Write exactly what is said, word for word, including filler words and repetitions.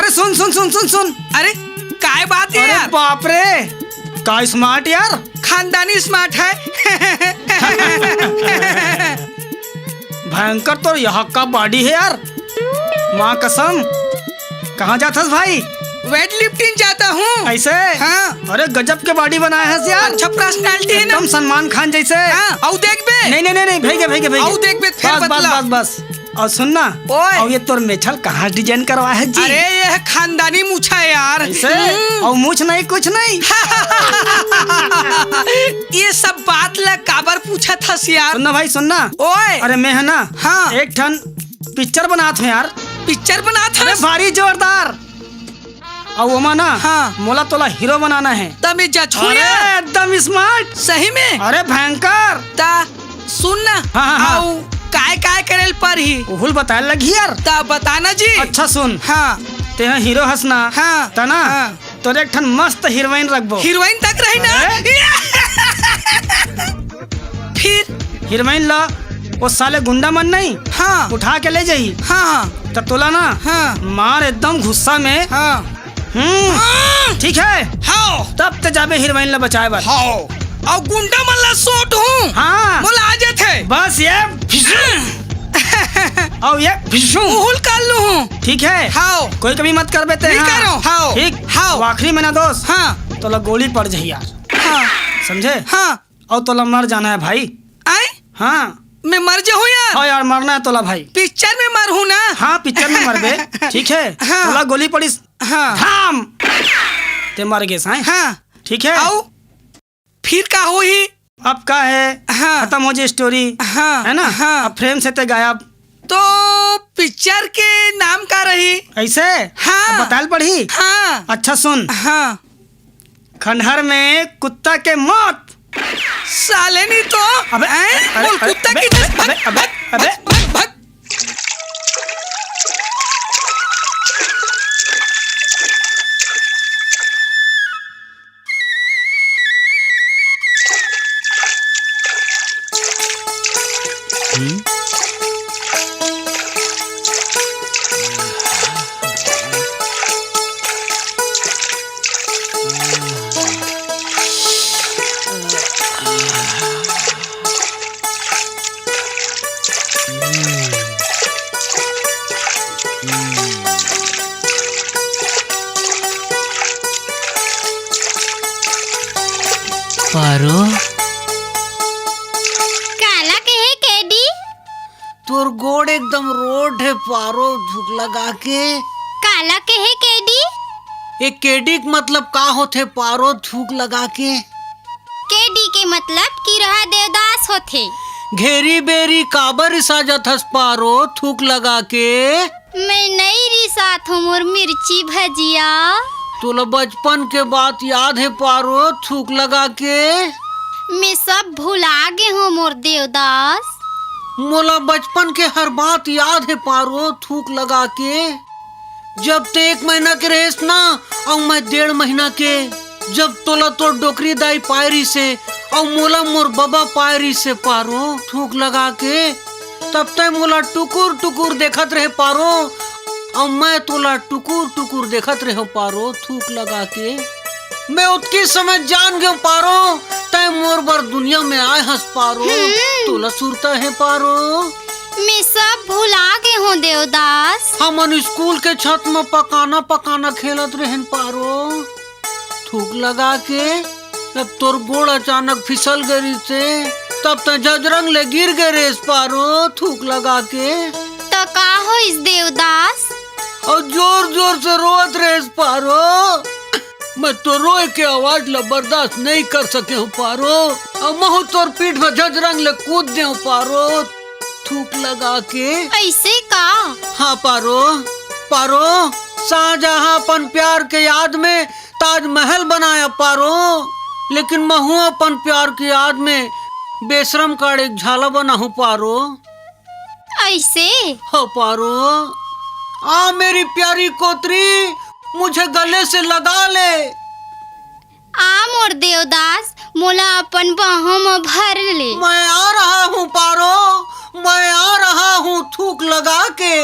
अरे सुन सुन सुन सुन सुन। अरे, काय बात है अरे यार? बाप रे, का स्मार्ट यार। खानदानी स्मार्ट है। भयंकर तो यहाँ का बॉडी है यार, माँ कसम। कहाँ जाथस भाई? वेट लिफ्टिंग जाता हूँ। ऐसे? हाँ। अरे गजब के बॉडी बनाए हस यार। अच्छा पर्सनालिटी है ना? एकदम सलमान खान जैसे। हाँ, अउ देख बे। नहीं नहीं नहीं नहीं, भैया भैया भैया। अउ देख बे, फेर बस बस पतला। बस बस। अउ सुन ना। ओए। अउ ये तोर मेछल कहाँ डिजाइन करवाए हस जी? अरे ये है खानदानी मूछा है यार। ऐसे? हम्म। अउ मूछ नहीं कुछ नहीं। ये सब बात ला काबर पूछत हस यार? सुन ना भाई सुन ना। ओए। अरे मैं है ना। हाँ। एक ठन पिक्चर बनात हूँ यार। पिक्चर बनात हस? अरे भारी जोरदार। अउ ओमा ना। हाँ। मोला तोला हीरो बनाना है। त मैं जचहूँ अरे यार। एकदम स्मार्ट। सही में? अरे भयंकर। त सुन ना। हाँ, हाँ, हाँ। अउ काय काय करे ल परही? उहू ल बताए लगही यार। त बता ना जी। अच्छा सुन। हाँ। तेहा हीरो हस ना। हाँ। त ना। हाँ। तोरे एक ठन मस्त हीरोइन रखबो। हीरोइन तक रही ना। अरे। फिर? हीरोइन ला वो साले गुंडा मन नहीं। हाँ। उठा के ले जाही। हाँ, हाँ। त तोला ना। हाँ। मार एकदम गुस्सा में। हाँ। हम्म। हाँ। ठीक है। हाँ। तब ते जाबे हीरोइन ला बचाए बर। हाँ। अउ गुंडा मन ला सोट हूँ। हाँ। मोला आ जाथे। बस ये फिशू। अउ ये फिशू। उहू ल कर लूँ हूँ। ठीक है। हाँ। कोई कमी मत करबे ते। नहीं हाँ। करो। हाँ। ठीक। हाँ। अउ आखिरी में ना दोस्त। हाँ। तोला गोली पड़ जाही यार। हाँ। समझे? हाँ। अउ तोला मर जाना है भाई। आए? हाँ। मैं मर जाहूँ यार? हाँ यार, मरना है तोला भाई। पिक्चर में मरहूँ ना? हाँ, पिक्चर में मरबे। ठीक है? हाँ। तोला गोली पड़िस। हाँ। धाम। ते मर गेस, हैं? हाँ। ठीक है? अउ? फिर का होही? अब का है? हाँ। खतम हो जाही स्टोरी। हाँ। है ना? हाँ। अब फ्रेम से ते गायब। तो पिक्चर के नाम का रही? ऐसे? हाँ। अब बताए ल पड़ही? हाँ। अच्छा सुन। हाँ। खंडहर में कुत्ता के मौत। साले नहीं तो। अबे, हैं? अरे, बोल अरे, कुत्ता अबे, की अबे, नस-, अबे, अबे, अबे। भग, भग, भग। पारो। काला कहे केडी? तोर गोड़ एकदम रोड हे पारो, थूक लगा के। काला कहे केडी? ए केडी के मतलब का होथे पारो, थूक लगा के? केडी के मतलब किरहा देवदास होथे। घेरी बेरी काबर रिसा जथस पारो, थूक लगा के? मैं नइ रिसात हों मोर मिर्ची भजिया। तोला बचपन के बात याद हे पारो, थूक लगा के? मैं सब भुला गे हों मोर देवदास। मोला बचपन के हर बात याद हे पारो, थूक लगा के। जब ते एक महीना के रहेस ना, अउ मैं डेढ़ महीना के, जब तोला तोर डोकरी दाई पाय रिसे, अउ मोला मोर बबा पाय रिसे पारो, थूक लगा के, तब तैं मोला टुकुर टुकुर देखत रहे पारो, अउ मैं तोला टुकुर टुकुर देखत रहेंव पारो, थूक लगा के। मैं ओतकी समय जान गेंव पारो, तैं मोर बर दुनिया में आय हस पारो, हम्म। तोला सुरता हे पारो। मैं सब भुला गे हों देवदास। हमन स्कूल के छत म पकाना पकाना खेलत रहेन पारो, थूक लगा के। जब तोर गोड़ अचानक फिसल गे रिसे, तब तैं झजरंग ले गिर गे रेस पारो, थूक लगा के। त का होइस देवदास? अउ जोर जोर से रोवत रेस पारो। मैं तो रोए के आवाज ला बर्दाश्त नइ कर सके हों पारो। अउ महूं तोर पीठ म झजरंग ले कूद देंव पारो, थूक लगा के। अइसे का? हाँ पारो, पारो, शाहजहां अपन प्यार के याद में ताजमहल बनाय पारो, लेकिन महूं अपन प्यार के याद में बेशरम काड़े के झाला बनाहूं पारो। अइसे? हो पारो, आ मेरी प्यारी कोतरी, मुझे गले से लगा ले। आ मोर देवदास, मोला अपन बाहों म भर ले। मैं आ रहा हूँ पारो, मैं आ रहा हूँ थूक लगा के।